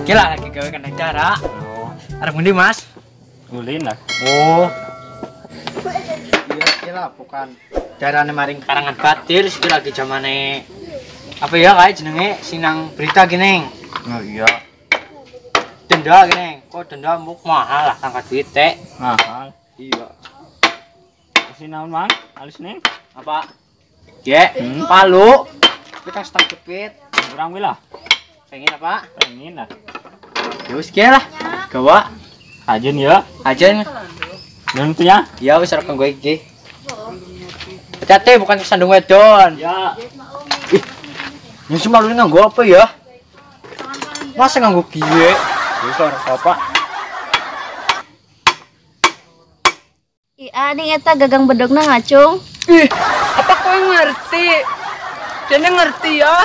Gila lagi gawe kena darah. Oh. Arep ngendi, Mas? Ulin lah. Oh. Iya, gila bukan darane maring karangan batir iki lagi zamane apa ya kae jenenge sing nang berita gini. Oh iya. Denda gini, kok denda muk mahal lah tangka duit teh. Mahal. Iya. Sing naon, Mang? Alus nih. Apa? Ye, palu. Kita setang jepit. Kurang lah. Pengen apa? Pengen lah. Ya wis ki lah. Gawa. Ajen ya. Ajen. Dan punya? Ya wis arep nggo iki. Hati-hati bukan kesandung wedon. Ya. Ih. Ini malu nganggo apa ya? Masa nganggo kiye? Wis ora apa-apa. Iya, ning eta gagang bedogna ngacung. Ih, apa kowe ngerti? Dene ngerti ya.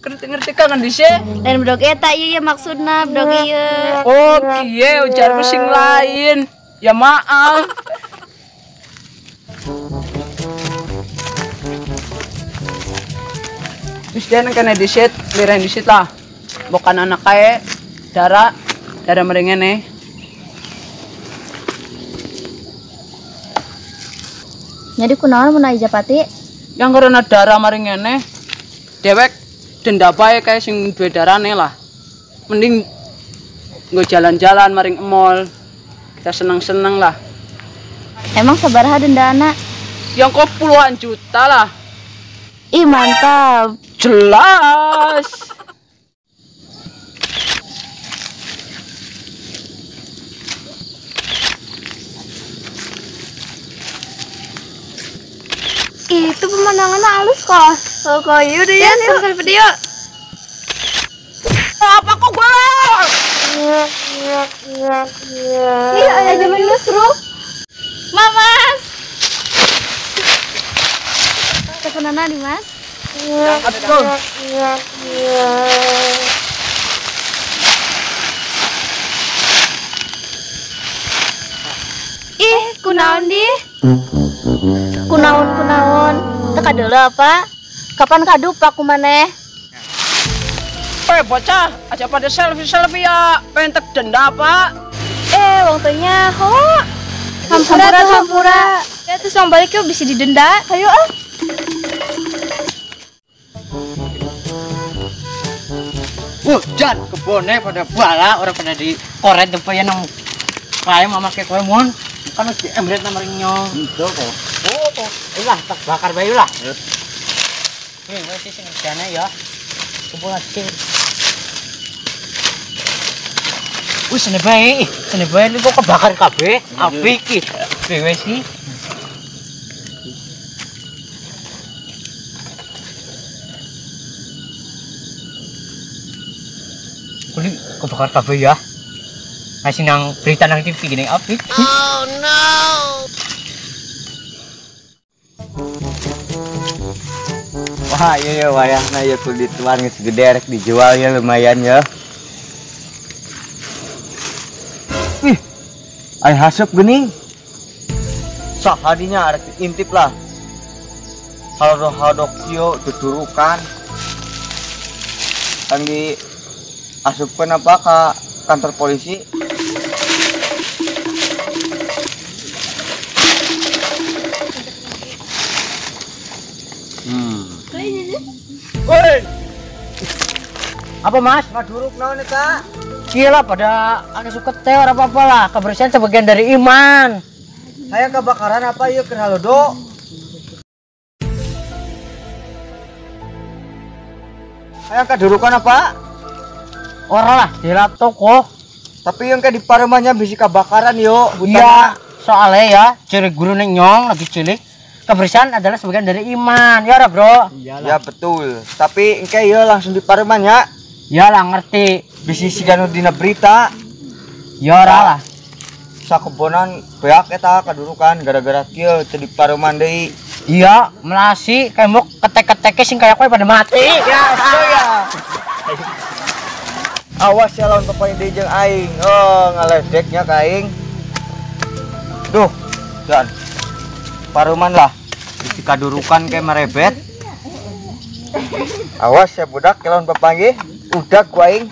Ngerti-ngerti kangen dhisik. Lain bedog eta ieu ya maksudna bedog ieu. Oh, kiye ujarku sing lain. Ya maaf. Wis dene kene dhisik, liren dhisik lah. Bukan anak kae, dara, dara mringene. Jadi kunaon mun aya Japati? Yang karena dara maring ngene, dewek denda bae kae sing duwe darane lah. Mending nggo jalan-jalan maring mall. Kita seneng-seneng lah. Emang sabaraha dendana? Yang kok puluhan juta lah. Ih, mantap. Jelas. Itu pemandangannya halus kok. Kok iya udah ya, sampai video. Apa kok gua? Iya, ada zaman dulu seru. Mamas. Teleponan nih, Mas. Betul. Ih, kunaon di? Kunaon. Teka dulu apa? Kapan kadu paku maneh? Bocah, aja pada selfie-selfie ya. Pengen tek denda, Pak. Wong tanya, ho. Hampura tuh, hampura. Ya terus wong balik yuk bisa didenda. Ayo ah. Hujan kebone pada bala orang pada di koret depan nang kae mama ke kowe mon. Kan wis diemret nang nyong. Itu kok. Oh, ilah tak bakar bae lah. Nih, wis sing jane ya. Kumpul sing. Wis sene bae kok kebakar kabeh. Api iki. Wis iki. Kuli kebakar kabeh ya. Masih nang berita nang TV gini api. Oh no. Wah, iya ya wayahna ya kulit tuan geus gede rek dijual ya lumayan ya. Ih. Ai haseup geuning. Sahadinya arek diintip lah. Halo-halo kieu tuturukan. Kan di asupkeun apa ka kantor polisi? Woi. Apa Mas? Maduruk naon eta? Iya lah pada anu suket teh ora apa-apa lah, kebersihan sebagian dari iman. Hayang kebakaran apa ieu keur halodo? Hayang kadurukan apa? Ora lah, di toko. Tapi yang kayak di paremahnya bisa kebakaran yo. Iya, soalnya ya, ciri guru nyong lagi cilik. Kebersihan adalah sebagian dari iman, ya ora bro? Iyalah. Ya betul. Tapi engke yo langsung di pareman ya. Ya lah ngerti. Bisi siganu dina berita. Ya ora lah. Sakebonan beak eta kadurukan gara-gara kieu teu di pareman deui. Iya, melasi kayak mau ketek-keteke sing kayak kowe pada mati. Ya, ya. Awas ya lawan papaing deui jeung aing. Oh, ngaledeknya ka aing. Duh, dan paruman lah. Bisi kadurukan kayak merebet. Awas ya budak lawan papanggih. Udah gua aing.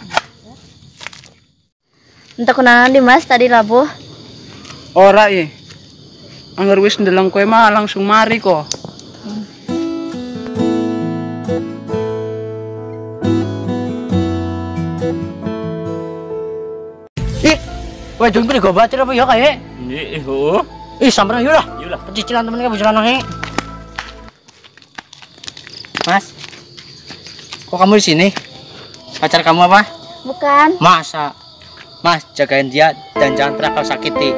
Entah kunaon di Mas tadi labuh. Ora ye. Angger wis ndeleng kowe mah langsung mari kok. Ih, wedon kuwi go batir apa ya kae? Nggih, heeh. Ih, samperan yo lah. Yo lah. Pecicilan temen kae bocah lanang. Mas. Kok kamu di sini? Pacar kamu apa? Bukan. Masa? Mas, jagain dia dan jangan pernah kau sakiti.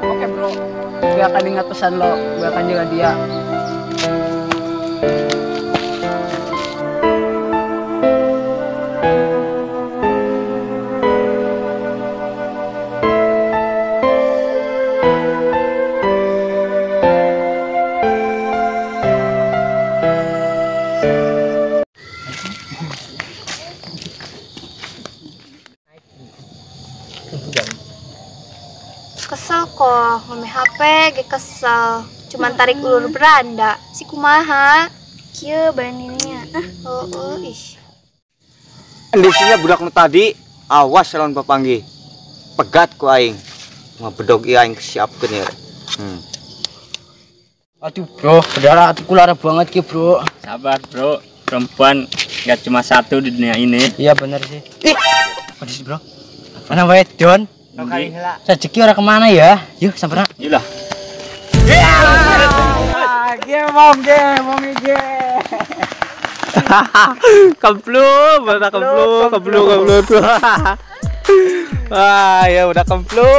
Oke, bro. Gue akan ingat pesan lo. Gue akan jaga dia. Kesel kok, ngome HP ge kesel. Cuman tarik ulur beranda. Si kumaha? Kieu bandingnya. Ah, oh, ih. Endisinya budak nu tadi, awas lawan papanggih. Pegat ku aing. Ngabedog ieu aing siapkeun ieu. Aduh, bro, berdarah atiku lara banget ki, bro. Sabar, bro. Perempuan nggak cuma satu di dunia ini. Iya bener sih. Ih, apa sih, bro? Mana wedon? Rezeki orang kemana ya? Yuk, samperan. Yuk lah. Gemong ge. Kemplu, udah kemplu. Wah, ya udah kemplu.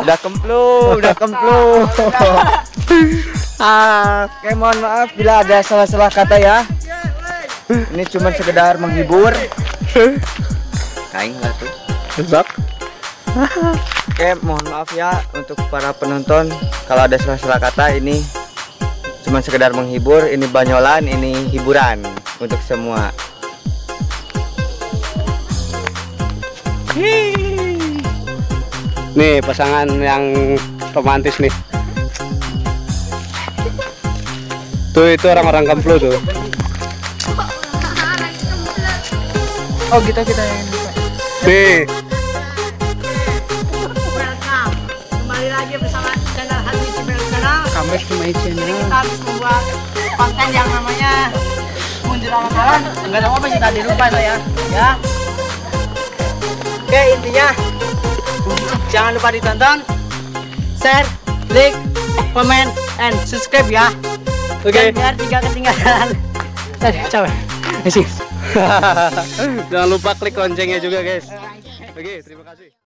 Udah kemplu. Oke, mohon maaf bila ada salah-salah kata ya. Ini cuma sekedar menghibur. Kaing lah tuh. Sebab. Oke, mohon maaf ya untuk para penonton kalau ada salah-salah kata. Ini cuma sekedar menghibur, ini banyolan, ini hiburan untuk semua. Nih pasangan yang romantis nih. Tuh itu orang-orang kemplu tuh. Oh, kita yang bisa. Nih. Lagi bersama channel Hati Cimel Channel. Kami my channel. Kita habis membuat konten yang namanya mundur alon-alon. Enggak tahu apa sih tadi, lupa saya. Ya. Oke, intinya jangan lupa ditonton, share, like, comment, and subscribe ya. Oke. Biar tidak ketinggalan. Capek. Jangan lupa klik loncengnya juga, guys. Oke, terima kasih.